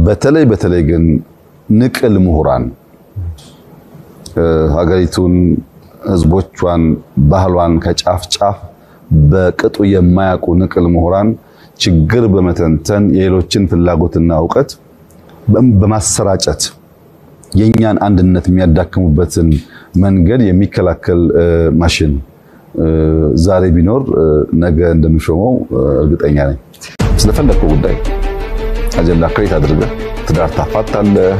በተለይ በተለይ ግን ንቅል ምሁራን ሀገሪቱን፣ ህዝቦቿን፣ ባህሏን ከጫፍ ጫፍ በቅጡ የማያውቁ ንቅል ምሁራን ችግር በመተንተን የሌሎችን ፍላጎትና እውቀት በማሰራጨት የኛን አንድነት የሚያዳክሙበትን መንገድ የሚከላከል ማሽን ዛሬ ቢኖር ነገ እንደምሾመው እርግጠኛ ነኝ። ስለፈለግከው ጉዳይ አጀንዳ create አድርገህ ትዳር ታፋታለህ፣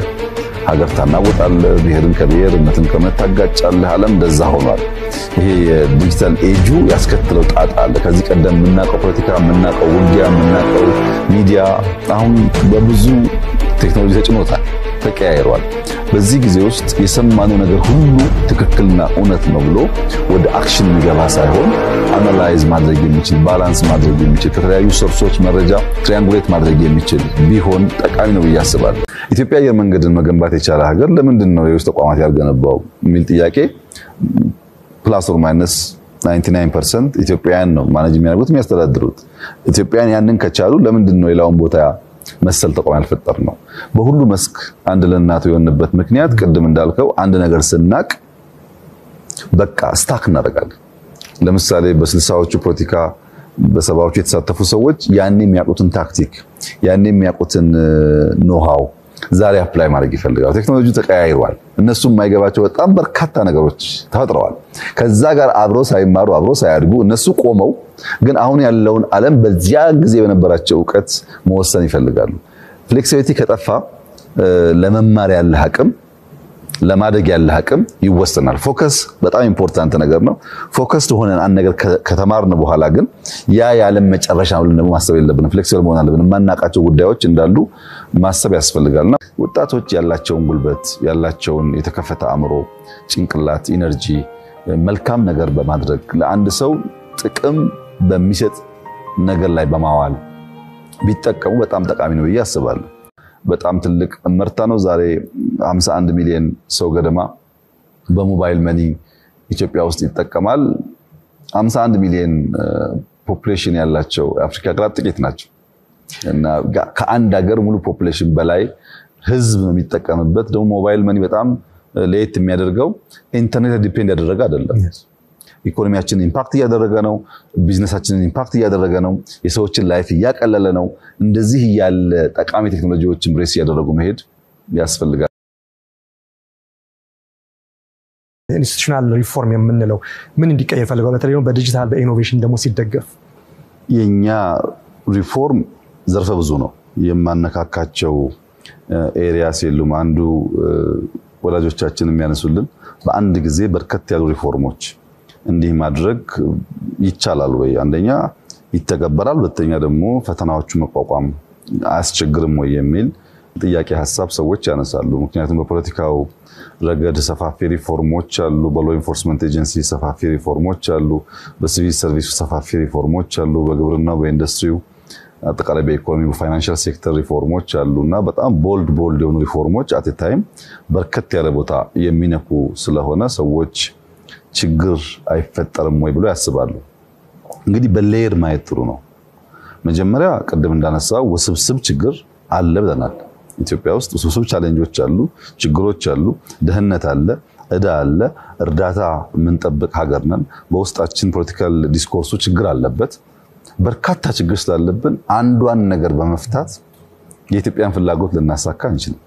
ሀገር ታናውጣለህ፣ ብሔርን ከብሔር፣ እምነትን ከእምነት ታጋጫለህ። ዓለም እንደዛ ሆኗል። ይሄ የ digital age ኡ ያስከትለው ጣጣ አለ። ከዚህ ቀደም የምናውቀው ፖለቲካ፣ የምናውቀው ውጊያ፣ የምናውቀው ሚዲያ አሁን በብዙ ቴክኖሎጂ ተጭኖታል፣ ተቀያይሯል። በዚህ ጊዜ ውስጥ የሰማነው ነገር ሁሉ ትክክልና እውነት ነው ብሎ ወደ action የሚገባ ሳይሆን analyze ማድረግ የሚችል፣ balance ማድረግ የሚችል፣ ከተለያዩ source ኦች መረጃ triangulate ማድረግ የሚችል ቢሆን ጠቃሚ ነው ብዬ አስባለሁ። ኢትዮጵያ አየር መንገድን መገንባት የቻለ ሀገር ለምንድን ነው የውስጥ ተቋማት ያልገነባው የሚል ጥያቄ plus or minus 99% ኢትዮጵያውያን ነው manage የሚያደርጉት፣ የሚያስተዳድሩት። ኢትዮጵያውያን ያንን ከቻሉ ለምንድን ነው ሌላውን ቦታ መሰል ተቋም ያልፈጠርነው? በሁሉ መስክ አንድ ለእናቱ የሆንበት ምክንያት ቅድም እንዳልከው አንድ ነገር ስናቅ በቃ stuck እናደርጋለን። ለምሳሌ በ60ዎቹ ፖለቲካ፣ በ70ዎቹ የተሳተፉ ሰዎች ያኔ የሚያውቁትን ታክቲክ፣ ያኔ የሚያውቁትን know-how ዛሬ apply ማድረግ ይፈልጋሉ። ቴክኖሎጂ ተቀያይሯል። እነሱ የማይገባቸው በጣም በርካታ ነገሮች ተፈጥረዋል። ከዛ ጋር አብረው ሳይማሩ፣ አብረው ሳያድጉ እነሱ ቆመው ግን አሁን ያለውን ዓለም በዚያ ጊዜ በነበራቸው እውቀት መወሰን ይፈልጋሉ። Flexibility ከጠፋ ለመማር ያለህ አቅም፣ ለማደግ ያለህ አቅም ይወሰናል። Focus በጣም important ነገር ነው። Focus ሆነን አንድ ነገር ከተማርን በኋላ ግን ያ የዓለም መጨረሻ ነው ብለን ደግሞ ማሰብ የለብንም። Flexible መሆን አለብን። የማናውቃቸው ጉዳዮች እንዳሉ ማሰብ ያስፈልጋልና ወጣቶች ያላቸውን ጉልበት፣ ያላቸውን የተከፈተ አእምሮ፣ ጭንቅላት፣ energy መልካም ነገር በማድረግ፣ ለአንድ ሰው ጥቅም በሚሰጥ ነገር ላይ በማዋል ቢጠቀሙ በጣም ጠቃሚ ነው ብዬ አስባለሁ። በጣም ትልቅ እመርታ ነው። ዛሬ 51 ሚሊዮን ሰው ገደማ በ mobile money ኢትዮጵያ ውስጥ ይጠቀማል። 51 ሚሊዮን population ያላቸው የአፍሪካ ሀገራት ጥቂት ናቸው እና ከአንድ ሀገር ሙሉ population በላይ ህዝብ ነው የሚጠቀምበት። ደግሞ mobile money በጣም ለየት የሚያደርገው ኢንተርኔት depend ያደረገ አይደለም። ኢኮኖሚያችንን impact እያደረገ ነው። ቢዝነሳችንን impact እያደረገ ነው። የሰዎችን life እያቀለለ ነው። እንደዚህ ያለ ጠቃሚ ቴክኖሎጂዎችን embrace እያደረጉ መሄድ ያስፈልጋል። Institutional reform የምንለው ምን እንዲቀየር ፈልገዋል? በተለይ ደግሞ በ digital፣ በ innovation ደግሞ ሲደገፍ። የኛ ሪፎርም ዘርፈ ብዙ ነው። የማነካካቸው areas የሉም። አንዱ ወላጆቻችን የሚያነሱልን በአንድ ጊዜ በርከት ያሉ ሪፎርሞች እንዲህ ማድረግ ይቻላል ወይ? አንደኛ ይተገበራል፣ ሁለተኛ ደግሞ ፈተናዎቹ መቋቋም አያስቸግርም ወይ የሚል ጥያቄ ሀሳብ ሰዎች ያነሳሉ። ምክንያቱም በፖለቲካው ረገድ ሰፋፊ ሪፎርሞች አሉ። በ law enforcement agency ሰፋፊ ሪፎርሞች አሉ። በሲቪል ሰርቪሱ ሰፋፊ ሪፎርሞች አሉ። በግብርናው፣ በኢንዱስትሪው፣ አጠቃላይ በኢኮኖሚ፣ በ financial sector ሪፎርሞች አሉ እና በጣም bold bold የሆኑ ሪፎርሞች at a time በርከት ያለ ቦታ የሚነኩ ስለሆነ ሰዎች ችግር አይፈጠርም ወይ ብሎ ያስባሉ። እንግዲህ በ layer ማየት ጥሩ ነው። መጀመሪያ ቅድም እንዳነሳው ውስብስብ ችግር አለ ብለናል። ኢትዮጵያ ውስጥ ውስብስብ challenge ኦች አሉ፣ ችግሮች አሉ፣ ድህነት አለ፣ እዳ አለ፣ እርዳታ የምንጠብቅ ሀገር ነን። በውስጣችን political discourse ኡ ችግር አለበት። በርካታ ችግር ስላለብን አንዷን ነገር በመፍታት የኢትዮጵያን ፍላጎት ልናሳካ አንችልም።